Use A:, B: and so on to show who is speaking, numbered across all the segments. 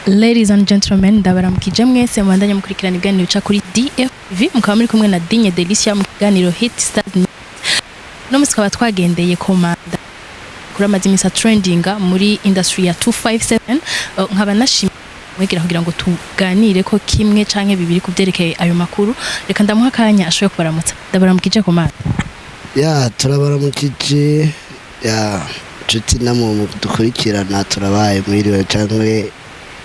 A: Ladies and gentlemen, ndabaramukije mwese mubandanye mukurikirana ibiganiro bica kuri DFV, mukaba muri kumwe na Digne Delicia mu kiganiro Hit Stars News. Uno munsi tukaba twagendeye Komanda kuri amaze imisi trendinga muri industry ya 257. Nkaba nashimye mwegera kugira ngo tuganire ko kimwe canke bibiri ku vyerekeye ayo makuru. Reka ndamuha akanya ashoboye kubaramutsa. Ndabaramukije, Komanda.
B: Ya, turabaramukije ya nshuti namwe dukurikirana, turabaye mwiriwe canke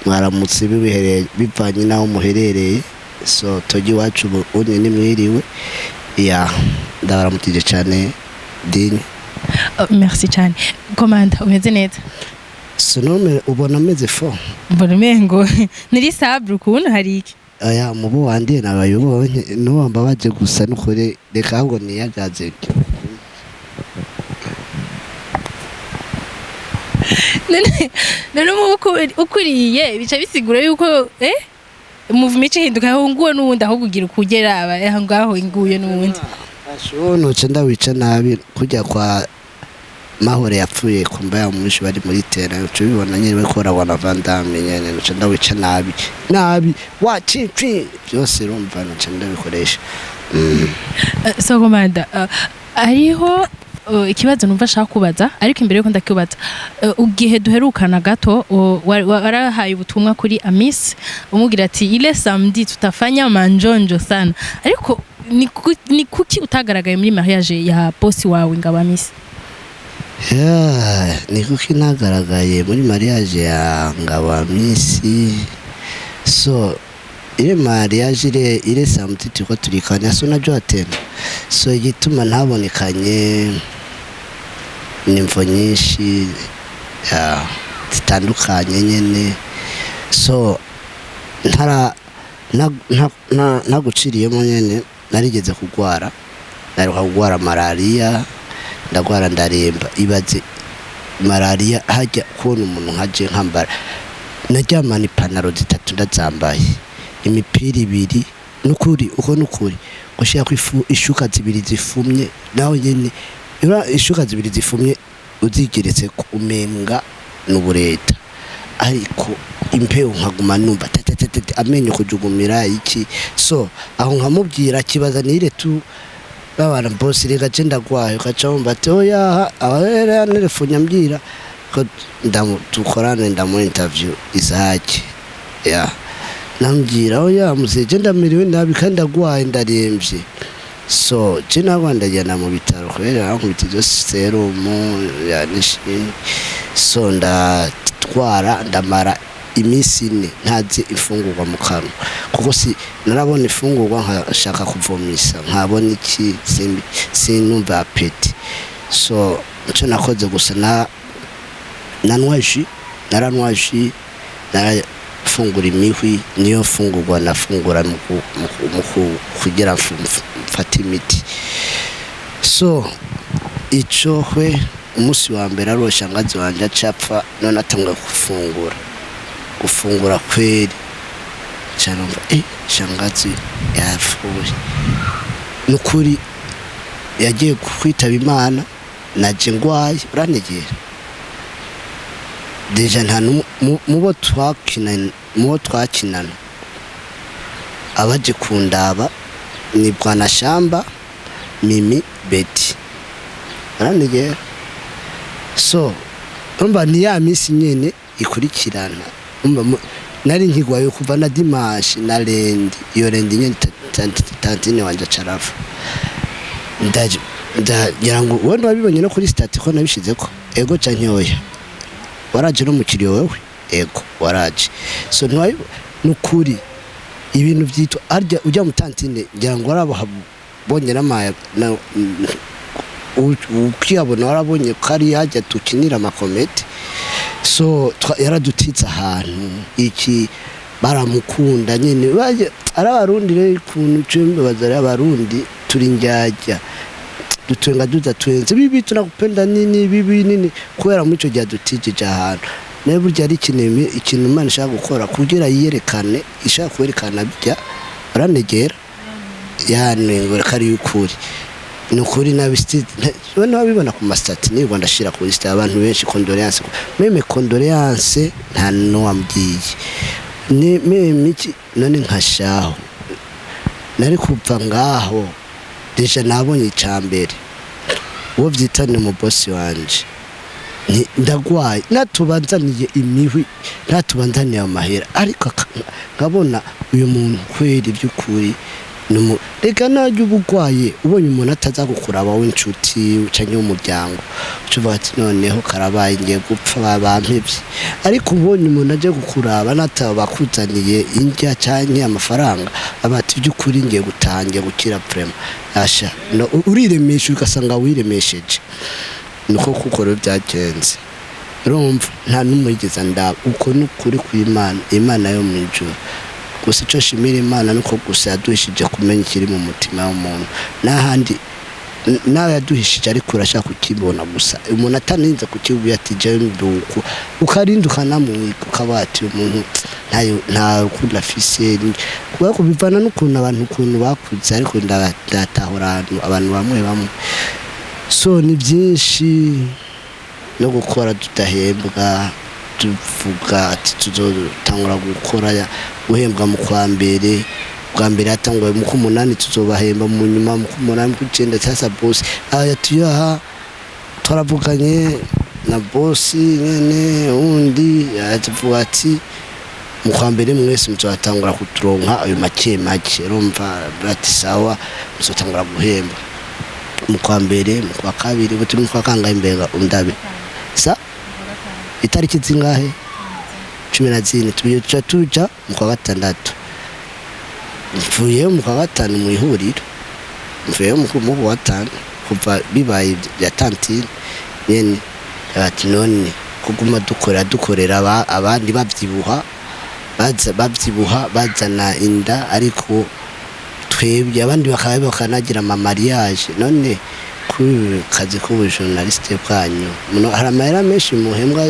B: mwaramutse bibihereye bivanye n'aho muherereye. So togi iwacu ubu unye ni mwiriwe. Ya, ndabaramukije cane, Digne.
A: Merci cyane, Komanda. Umeze neza?
B: Sinome ubona ameze fo.
A: Mbona umengo niri sable ukuntu hari iki.
B: Oya, mubu wandiye nabayubonye nuwo mbabaje gusa nukuri, reka ahubwo niyagaze.
A: None umubu ukuriye bica bisigura yuko umuvuma ica ihinduka aho nguwe n'uwundi, ahubwo ugira ukugera aba aho ngaho inguye n'uwundi.
B: Ashuno nca ndawica nabi kujya kwa Mahore yapfuye kumba ya mushi bari muri tera, uca ubibona nyene bariko barabona Van Damme nyene, nca ndawica nabi nabi wa ci byose urumva nca ndabikoresha.
A: So Komanda, hariho ikibazo numva ashaka kubaza, ariko imbere yuko ndakibaza, igihe duherukana gato warahaye ubutumwa kuri Amis umubwira ati ile samedi tutafanya manjonjo sana, ariko ni kuki utagaragaye muri mariage ya boss wawe Ngabo Amis?
B: Yeah, ni kuki ntagaragaye muri mariage ya Ngabo Amisi? So ile mariage ile samedi turiko turikanya, so najua tena. So igituma ntabonekanye nimvo nyinshi ya, zitandukanye nyene. So ntara ntaguciriyemo nyene, narigeze kugwara, naruka kugwara malaria, ndagwara ndaremba. Ibaze malaria hajya kubona umuntu nkaje nkambara, naryamana ipantaro zitatu ndazambaye, imipira ibiri, nukuri uko nukuri gushira ifu ishuka zibiri zifumye, naho nyene ishuka zibiri zifumye uzigeretse ku umenga n'ubureta, ariko impeho nkaguma numva tetetete, amenyo kujugumira iki. So aho nkamubwira kibaza nire tu babana boss, reka je ndagwaye, ugaca wumva ati oya, abera nerefunya ambwira ko tukorane, ndamu interview Isaac ya nambwira oya muze je ndamiriwe nabi kandi ndagwaye ndaremvye. So je nagwa ndajyana mu bitaro kubera bankubita izo serumu ya nishini. So ndatwara, ndamara iminsi 4 ntazi imfungurwa mu kanwa, kuko si narabona imfungurwa nkashaka kuvomisa, nkabona iki sinumva appétit. So icyo nakoze gusa na nanwa jus, naranwa jus, narafungura imihwi, niyo mfungurwa nafungura mu kugira mfate imiti. So ico hwe umunsi wa mbere ari shangazi wanje acapfa, none atangwa gufungura kweri, canumva shangazi yapfuye nukuri yagiye kwitaba Imana naje ngwaye urantegera déjà nta mubo twakinana, mubo twakinana abaje kundaba ni Bwana Shamba, Mimi, Beti, urantegera. So urumva ni ya minsi nyene ikurikirana. Urumva nari nkigwaye kuva na dimanche na lundi, iyo lundi nyene tantine wanje acarava, ndagira ngo wenda wabibonye no kuri statut ko nabishizeko, ego canke oya? Waraje no mukiriyo wewe? Ego, waraje. So ntiwabi nukuri ibintu vyitwa arya ujya mu tantine, ngira ngo warabonye n'amaya ukiyabona, warabonye ko ari hajya tukinira amakomete. So yaradutitse ahantu iki baramukunda nyene ari Abarundi rero ukuntu cyo baza ari Abarundi turi njyajya dutenga duza twenze bibi tunakupenda nini bibi nini, kubera muri ico gihe dutijije ahantu nayo burya ari ikintu Imana ishaka gukora kugira yiyerekane, ishaka kwerekana bijya baranegera yani ngo reka ari ukuri. Ni ukuri nabibona ku ma statuts, nirwa ndashira kuri statut abantu benshi condoléances, même condoléances nta n'uwambwiye ni même iki. None nkashaho nari kuva ngaho, déjà nabonye icambere uwo byita ni umubosi wanje. Ndagwaye, natubanzaniye imihwi, natubanzaniye amahera, ariko nkabona uyu muntu kweri by'ukuri. Reka najya uba urwaye, ubonye umuntu ataza kukuraba w'inshuti canke w'umuryango, uca uvuga ati: "Noneho karabaye, ngiye gupfa, bampevye." Ariko ubonye umuntu aje kukuraba, nataba bakuzaniye indya canke amafaranga, aba ati: "By'ukuri ngiye gutangira gukira vraiment." Asha no, uriremesha, ugasanga wiremesheje. Niko kuko rero byagenze. Urumva, nta n'umwe yigeze andaba. Uko ni ukuri kw'Imana, Imana yo mu ijuru. Gusa icyo nshimira Imana nuko gusa yaduhishije kumenya ikiri mu mutima w'umuntu n'ahandi nawe yaduhishije, ariko urashaka kukibona. Gusa umuntu ataninze kukibwira ati: "Jewe nduku," ukarinda ukanamwiga, ukaba ati: "Umuntu nta rukundo afise." Kubera ko bivana n'ukuntu abantu ukuntu bakuze, ariko ndatahura abantu bamwe bamwe. So ni byinshi no gukora tudahembwa, tuvuga ati tuzotangura gukora guhembwa mu kwa mbere. Bwa mbere hatanguwe mu k'umunani, tuzobahemba mu nyuma mu k'umunani, mu k'icenda. Sasa bosi aya tuyaha, twaravuganye na bosi nyene wundi, aravuga ati: "Mu kwa mbere mwese muzatangura kuturonka ayo make make." Urumva, ati: "Sawa, muzotangura guhemba mu kwa mbere, mu kwa kabiri." Ubu turi mu kwa kangahe? Mbega undabe sa itariki zingahe? 14. Tuja tuja mu kwa gatandatu. Mvuye mu kwa gatanu mu ihuriro, mvuye mu kwa gatanu kuva bibaye bya tantine nyene. Ati: "None kuguma dukora dukorera abandi babyibuha, baza babyibuha, bazana inda, ariko twebwe abandi bakaba bakanagira ama mariage. None kuri kazi k'ubu journaliste bwanyu muno hari amahera menshi muhembwa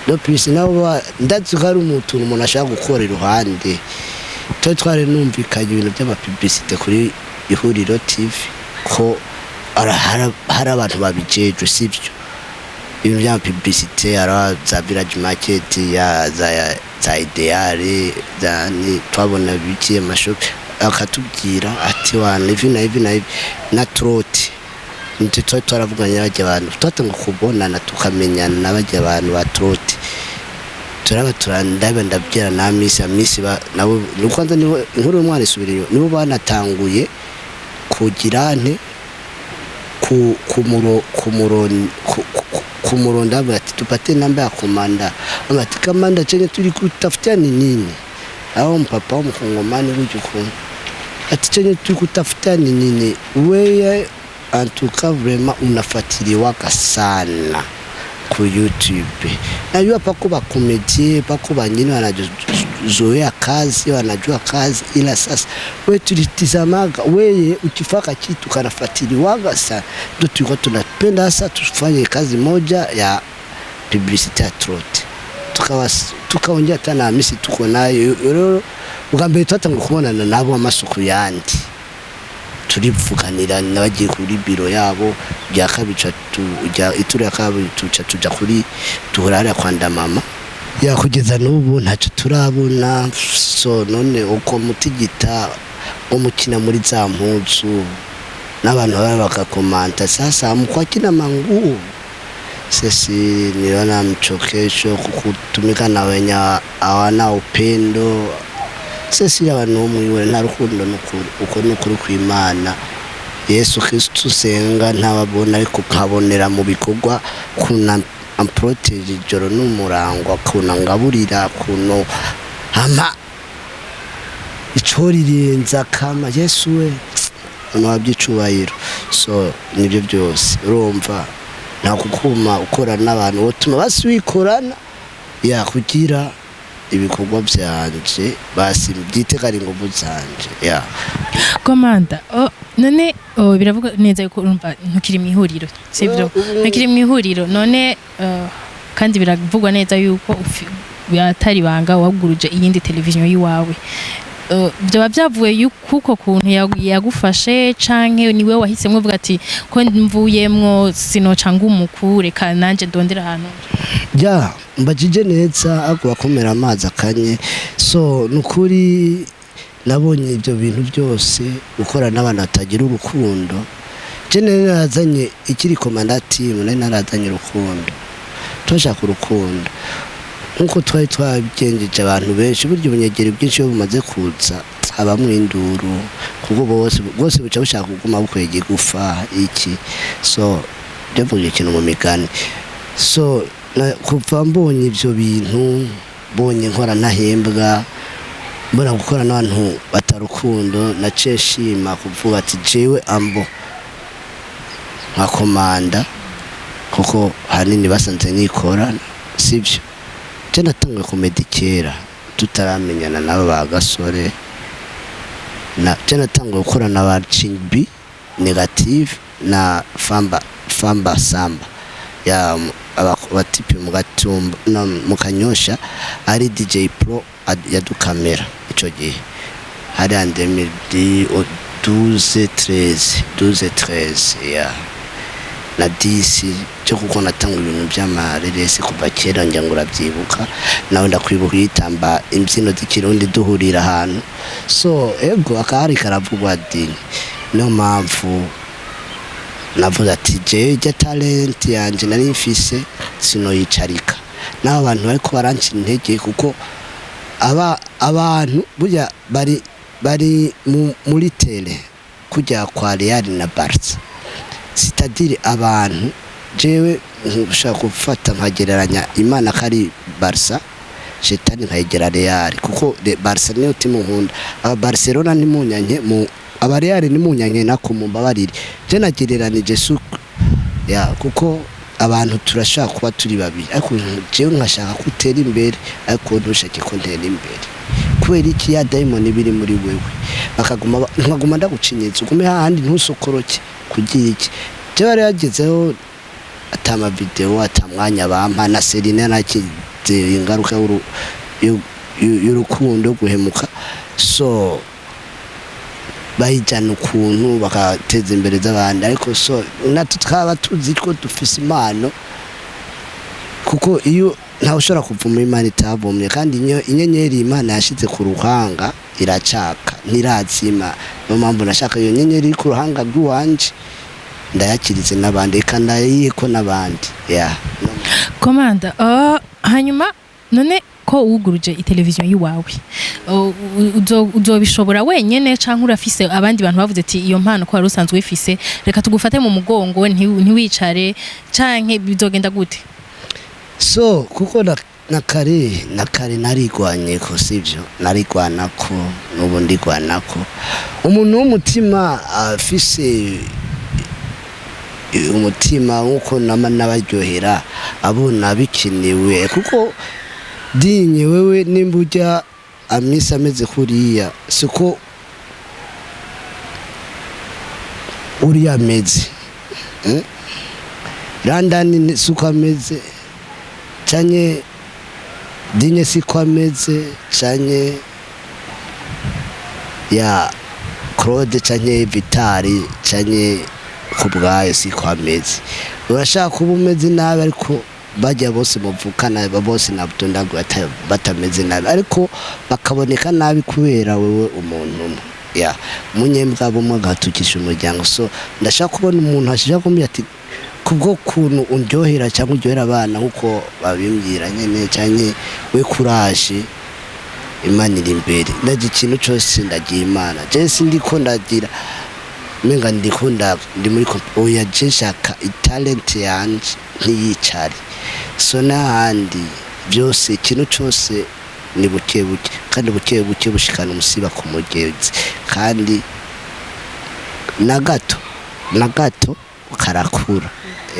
B: de plus?" Nabo ndazi ko ari umuntu umuntu ashaka gukora iruhande. Twari twari numvikanye ibintu by'ama publicité kuri Ihuriro TV, ko hari abantu babijejwe, sibyo? Ibintu by'ama publicité, hari za Village Market, ya za Ideal, za ni twabona biki ama shop, akatubwira ati: "Wana ivi na ivi na ivi na troti." Nitwe twari twaravuganye bajya abantu, twatanga kubonana, tukamenyana n'abajya abantu ba troti. Turaba turandaba, ndabwira na misi amisi nabo kwanza nibo inkuru y'umwana isubira inyuma, nibo banatanguye kugira nte ku kumuro kumuro kumuronda, ati: "Tupate namba ya komanda." Ati: "Kamanda, chenye tuli kutafutia ni nini?" Aho mpapa w'umukongomani gutyo ukuntu ati: "Chenye tulikutafutia ni nini? Weye en tout cas vraiment unafatiliwaka sana ku YouTube. Najua pako ba comédien, pako bangine wanazoea kazi, wanajua kazi, ila sasa we tulitizamaga weye ukifaka kitu kanafatiliwaga sana, ndio tulikuwa tunapenda sasa tufanye kazi moja ya publicité ya trote." Tukawa tukaongea tena Hamisi, tuko nayo rero. Ubwa mbere twatanga kubonana nabo amasuku yandi, turivuganira nabagiye kuri biro yabo. Bya kabiri ituro ya kabiri tuca tuja kuri duhura hariya kwa Ndamama ya. Kugeza n'ubu ntacyo turabona. So none uko mutigita wo mukina muri za mpuzu, n'abantu baba bakakomanta: "Sasa mkwakina manguo." Sisi niliona mchokesho kutumika na wenye hawana upendo. Sisi abantu bo mwiwe nta rukundo, nukuri, uko nukuri kw'Imana Yesu Kristo senga ntababona, ariko nkabonera mu bikorwa kuna amproteje ijoro n'umurango, akuna ngaburira, kuno ama ico rirenza kama Yesu we ono wabyicubahiro. So nibyo byose. Urumva, nta kukuma ukora n'abantu wotuma basi wikorana ya kugira ibikorwa byanje, basi byitegara ingufu zanje ya.
A: Komanda, oh, none oh, biravuga neza yuko urumva ntukiri mu ihuriro, sivyo? Ntukiri mu ihuriro. None kandi biravugwa neza yuko atari banga waguruje iyindi televiziyo yiwawe. Vyoba vyavuye kuko kuntu yagufashe, canke niwe wahisemwo uvuga ati ko mvuyemwo sinoca ngumuku, reka nanje ndondera ahantu?
B: Ya, mbajije neza, ako bakomera amazi akanye. So nukuri nabonye ibyo bintu byose, gukora n'abantu batagira urukundo. Je nari narazanye ikiri Komanda Team, nari narazanye urukundo, turashaka urukundo nkuko twari twabigenjeje. Abantu benshi burya ubunyegeri bwinshi iyo bumaze kuza habamwo induru, kuko bose bwose buca bushaka kuguma bukwega igufa iki. So byavuga ikintu mu migani. So kuva mbonye ibyo bintu, mbonye nkora ntahembwa, mbona gukora n'abantu batarukundo, naciye nshima kuvuga ati jewe ambo nka Komanda, kuko hanini basanze nikora, sibyo? Je natanguye comédie kera tutaramenyana n'aba ba Gasore, na je natanguye gukora na ba Chingbi Negative na Famba Famba Samba ya abatipe mu Gatumba no mu Kanyosha, ari DJ Pro yadukamera ico gihe, hari en 2012, 13, 12, 13 ya na 10 cyo, kuko natanga ibintu by'amareresi kuva kera. Ngira ngo urabyibuka nawe, ndakwibuka yitamba imbyino z'ikirundi duhurira ahantu. So ego akahari karavugwa dini. Niyo mpamvu navuze ati jewe ijya talent yanje nari mfise sinoyicarika n'abo bantu bariko baranca intege, kuko aba abantu burya bari muri tele kujya kwa Real na Barca, c'est-à-dire abantu jewe nshaka gufata nkagereranya Imana ko ari Barca, shetani nkayigera Real, kuko Barca niyo timu nkunda. Aba Barcelona ntimunyanke, mu aba Real ntimunyanke, nako mumbabarire, je nagereranije su ya, kuko abantu turashaka kuba turi babiri, ariko jewe nkashaka ko utera imbere, ariko ntushake ko ntera imbere. Kubera iki? Ya dayimoni biri muri wewe, bakaguma nkaguma ndagucinyitsa, ugume hahandi ntusokoroke. Kugira iki? Jewe yari yagezeho ata video, ata mwanya bampa, na Serine nakize ingaruka y'urukundo guhemuka. So bayijana ukuntu bakateza imbere z'abandi, ariko so natwe twaba tuzi ko dufise impano, kuko iyo ntawe ushobora kuvuma Imana itavumye. Kandi inyenyeri Imana yashize ku ruhanga iracaka, ntirazima. Niyo mpamvu nashaka iyo nyenyeri iri ku ruhanga rw'iwanje ndayakirize n'abandi, reka ndayiheko n'abandi ya.
A: Komanda, hanyuma none ko wuguruje iteleviziyo y'iwawe, uzobishobora wenyene, canke urafise abandi bantu bavuze ati iyo mpano ko wari usanzwe uyifise, reka tugufate mu mugongo, ntiwicare, canke bizogenda gute?
B: So kuko na kare narigwanye ko, sivyo? Narigwana ko n'ubu ndigwana ko umuntu w'umutima afise umutima nkuko nama n'abaryohera abona bikenewe, kuko dinye wewe nimba ujya amisi ameze kuriya, siko uriya ameze? Randani siko ameze, canye dinye siko ameze, canye ya Claude, canye Vitali, canye Kubwayo siko ameze. Urashaka kuba umeze nabi, ariko bajya bose muvukana bose nabyo ndago batameze nabi, ariko bakaboneka nabi kubera wewe umuntu umwe ya munyembwa bumwe agatukisha umuryango. So ndashaka kubona umuntu ashaka kumbwira ati kubwo kuntu undyohera cyangwa uryohera abana nkuko babimbwira nyene, canke we kuraje, Imana iri imbere. Ndagira ikintu cyose, ndagira Imana. Je sindiko ndagira menga ndiko ndi muri oya, je nshaka italent yanje ntiyicare. So n'ahandi byose, ikintu cyose ni buke buke, kandi buke buke bushikana umusiba ku mugenzi, kandi na gato na gato karakura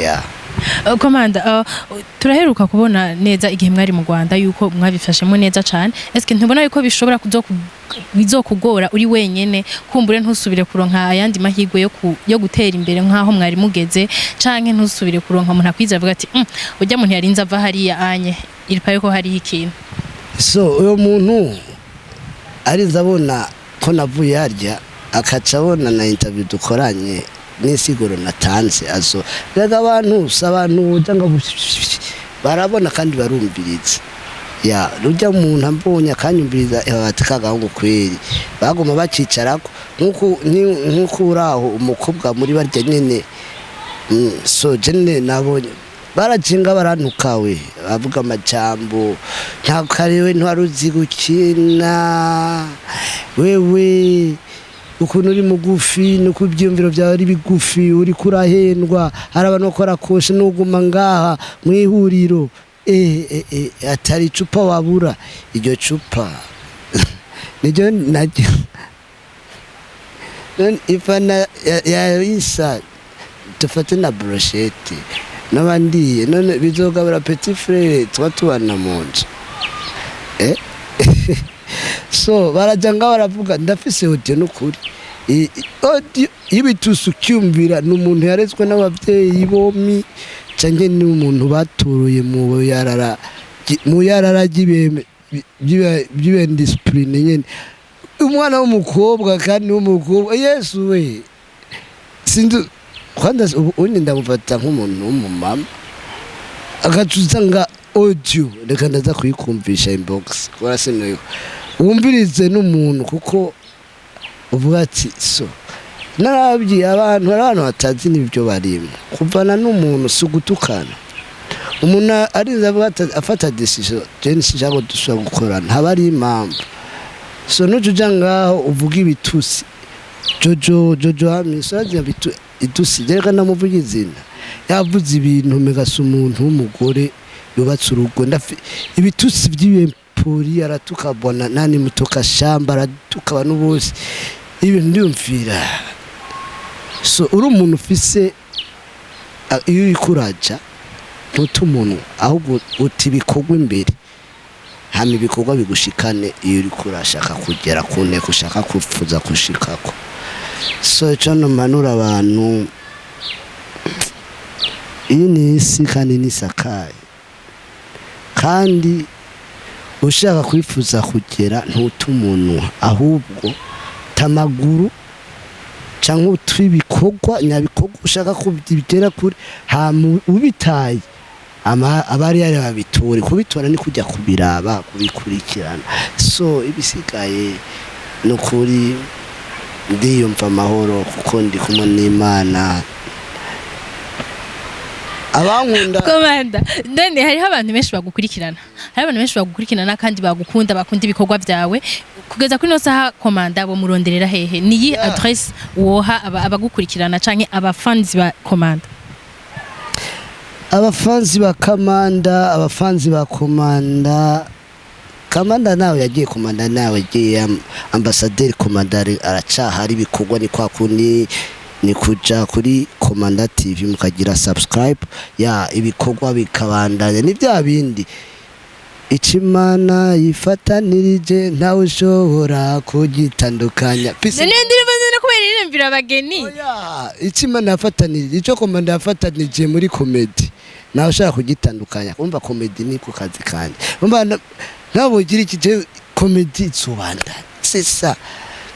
B: ya.
A: Komanda, turaheruka kubona neza igihe mwari mu Rwanda yuko mwabifashemo neza cane. Eske ntubona yuko bishobora bizokugora uri wenyene, kumbure ntusubire kuronka ayandi mahirwe yo gutera imbere nkaho mwari mugeze, canke ntusubire kuronka umuntu akwizera avuga ati ujya muntu yarinze ava hariya anye iripa yuko hariho ikintu"?
B: So uyo muntu Arinze abona ko navuye harya, akaca abona na interview dukoranye n'insiguro natanze, azo rega abantu si abantu buja ngo barabona kandi barumviriza. Ya rujya umuntu ambonye akanyumviriza, ati kagahungu kweri baguma bacicarako nkuko uraho umukobwa muri barya nyene. So jene nabonye barajenga barantukawe, bavuga amajambo nta karewe, ntwaruzi gukina wewe, ukuntu uri mugufi nuko ibyiyumviro byawe ari bigufi, uri kurahendwa, hari abantu bakora koshe nuguma ngaha mu ihuriro, atari icupa wabura iryo cupa niryo naryo. None ifana ya isa dufate na brochette n'abandiye, none bizogabura petit frère tuba tubana mu nzu. So baraja nga baravuga, ndafise audio n'ukuri. Audio y'ibitusi ucyumvira ni umuntu yarezwe n'abavyeyi bombi canke ni umuntu baturuye mu yarara mu yarara ry'ibendiscipline nyene, umwana w'umukobwa kandi w'umukobwa. Yesu we, sinzi kwanza ubu unye ndamufata nk'umuntu w'umumama, agaca usanga audio, reka ndaza kuyikumvisha inbox kubera sinoyo wumvirize n'umuntu, kuko uvuga ati so narabwiye abantu, hari abantu batazi n'ibyo barimo. Kuvana n'umuntu si ugutukana. Umuntu arinze avuga afata decision, je sinshaka ko dusubira gukorana, haba ari impamvu. So nuja uja ngaho uvuga ibitusi Jojo, Jojo Hamisi aragira bitu itusi, reka ndamuvuga izina, yavuze ibintu megasa umuntu w'umugore yubatse urugo, ibitusi by'ibempori, aratuka bona nani mutoka shamba, aratuka abantu bose, ibintu ndiyumvira. So uri umuntu ufise iyo uriko uraja ntuta umuntu, ahubwo uta ibikorwa imbere, hama ibikorwa bigushikane iyo uriko urashaka kugera ku ntego ushaka kufuza gushikako. So ico nomanura abantu, iyi ni isi kandi nisakaye, kandi ushaka kwifuza kugera ntuta umuntu, ahubwo tamaguru canke uta ibikorwa nyabikorwa ushaka kubigera kuri, hama ubitaye abari yari babiture. Kubitora ni kujya kubiraba, kubikurikirana. So ibisigaye ni ukuri ndiyumva amahoro kuko ndi kumwe n'Imana, abankunda.
A: Komanda, none hariho abantu benshi bagukurikirana, hariho abantu benshi bagukurikirana kandi bagukunda, bakunda ibikorwa byawe. Kugeza kuri ino saha, Komanda bo muronderera hehe? Niyi adresse woha abagukurikirana canke abafanzi ba Komanda?
B: Abafanzi ba Kamanda, abafanzi ba Komanda, Kamanda nawe yagiye, Komanda nawe yagiye, ambasaderi Komanda aracahari. Ibikorwa ni kwa kundi, ni kuja kuri Komanda TV mukagira subscribe ya ibikorwa bikabandanya, ni bya bindi icimana yifatanirije ntawe ushobora kugitandukanya. Peace.
A: None iyo ndirimbo none kubera iririmbira abageni?
B: Oya, icimana yafatanirije, icyo Komanda yafatanije muri comedy nawe ushaka kugitandukanya. Kumva comedy ni ku kazi kanje, umva ntabwo ugira iki je comedy izobandanya, c'est ça.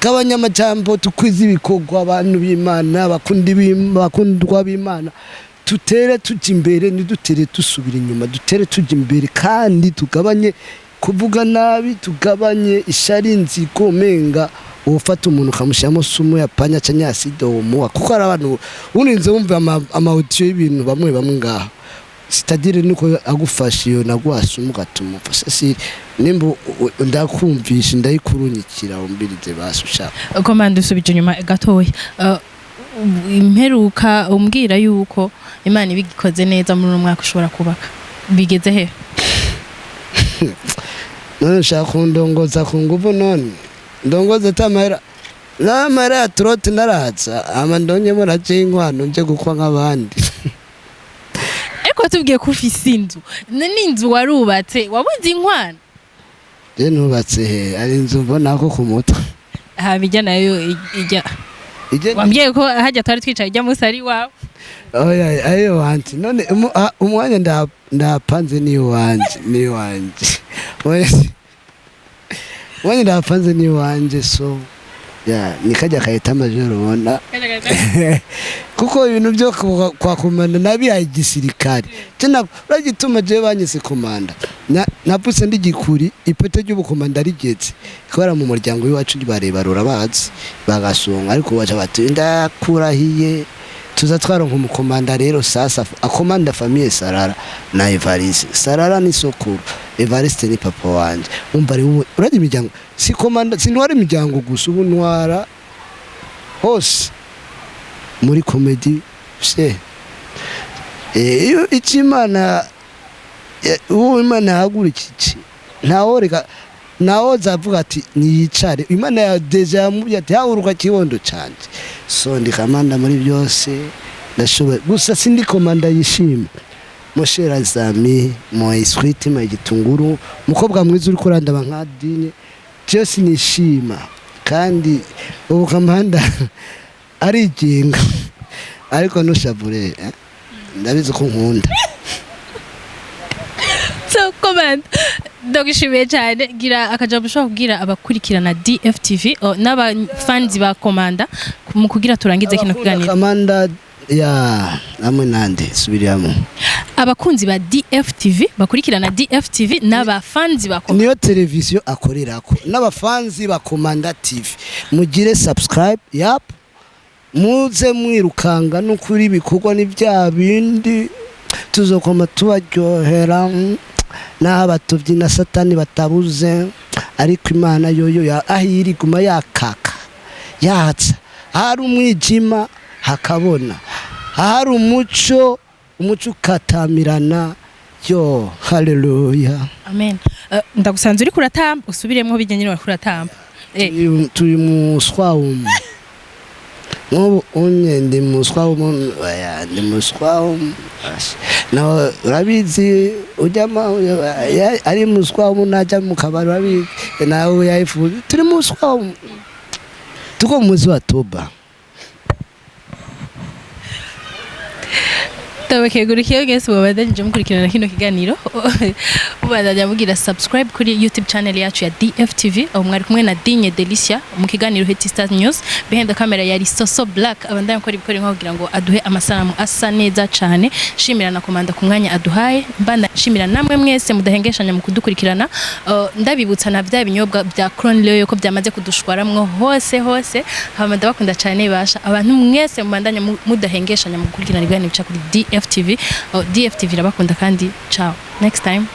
B: Gabanya amajambo, tukwize ibikorwa. Abantu b'Imana, bakundwa b'Imana, tutere tujya imbere, ntidutere dusubira inyuma, dutere tujya imbere, kandi tugabanye kuvuga nabi, tugabanye ishari, inzigo. Menga ufata umuntu ukamushyiramo sumu ya panya cyangwa ya acide womuha, kuko hari abantu urinze wumva ama audio y'ibintu bamwe bamwe ngaha, c'est-à-dire nuko agufasha iyo naguha sumu ugatuma upfa. Si nimba ndakumvisha, ndayikurunyikira, wumvirize basi ushaka.
A: Komanda, usubije inyuma gatoya. Imperuka umbwira yuko Imana ibigikoze neza muri uno mwaka ushobora kubaka, bigeze he?
B: None ushaka kundongoza ku nguvu? None ndongoza atamahera n'amahera ya turote naraza, ama ndonyemo naje inkwano nje gukwa nk'abandi.
A: Ariko watubwiye ko ufise inzu, none inzu warubatse, wabuze inkwano?
B: Je nubatse he? Ari inzu mbona ko ku mutwe.
A: Haba ijya nayo ijya
B: Ije
A: wambwiye ko hajya twari twicaye ijya munsi ari iwawe.
B: Oya, ayo wanje none umwanya ndapanze ni wanje, ni wanje. Oya. Wanye ndapanze ni wanje, so ya nikajya kayita majoro ubona, kuko ibintu byo kwa komanda nabihaye igisirikare. Tena uragituma jewe banyise komanda. Navutse ndi gikuri, ipete ry'ubukomanda rigeze kubera mu muryango w'iwacu barebarura bazi bagasonga, ariko baca bati ndakurahiye tuza twaronka umukomanda. Rero sasa akomanda famille Sarara na Evariste. Sarara ni sokuru, Evariste ni papa wanje. Umva ari wowe urajya imiryango, si komanda, sintwara imiryango gusa, ubu ntwara hose muri comedy se. Iyo icyo Imana uwo Imana yahagurukije ntaworeka, nawo zavuga ati niyicare. Imana ya déjà yamubwiye ati haguruka kibondo canje. So ndi kamanda muri byose ndashoboye, gusa sindi komanda yishima. Mon cher ami, mon esprit, ma igitunguru, mukobwa mwiza uri kurandaba nka Dine, jewe sinishima kandi ubu kamanda arigenga, ariko ntushavure, eh? Ndabizi ko nkunda.
A: So komanda, ndagushimiye cyane. Gira akajambo ushobora kubwira abakurikirana DFTV n'abafanzi ba komanda mu kugira turangize kino
B: Abakunda
A: kiganiro.
B: Kamanda ya hamwe nande subiramo.
A: Abakunzi ba DFTV bakurikirana DFTV n'abafanzi ba komanda.
B: Niyo televiziyo akorerako, n'abafanzi ba Komanda TV mugire subscribe, yap, muze mwirukanga n'ukuri ibikorwa ni bya bindi tuzokoma tubaryohera, n'abatuvyi na satani batabuze, ariko Imana yoyo aho iri guma yakaka yatsa, ahari umwijima hakabona, ahari umuco umuco ukatamirana. Yo haleluya.
A: Amen. Ndagusanze uriko uratamba, usubiremwo bijya nyine wariko uratamba.
B: Turi mu swawumu nk'ubu unye ndi mu swawumu, oya, ndi mu swawumu. No urabizi ujyama ari mu swawumu najya mu kabari, urabizi nawe yayifuza. Turi mu swawumu, tuko mu mwezi wa toba.
A: Ndabakegurikiye mwese mubandanyije mukurikirana kino kiganiro, mubandanya mugira subscribe kuri YouTube channel yacu ya DFTV. Aho mwari kumwe na Digne Delicia mu kiganiro Hit Stars News. Behind the camera yari Soso Black, abandanya gukora ibikora nko kugira ngo aduhe amasanamu asa neza cyane. Shimira na komanda ku mwanya aduhaye, mbanda shimira namwe mwese mudahengeshanya mu kudukurikirana. Ndabibutsa na bya binyobwa bya Crown Royal ko byamaze kudushwaramwo hose hose. Hama ndabakunda cyane basha abantu mwese mubandanya mudahengeshanya mu gukurikirana ibiganiro bica kuri DFTV. DFTV irabakunda kandi ciao, next time.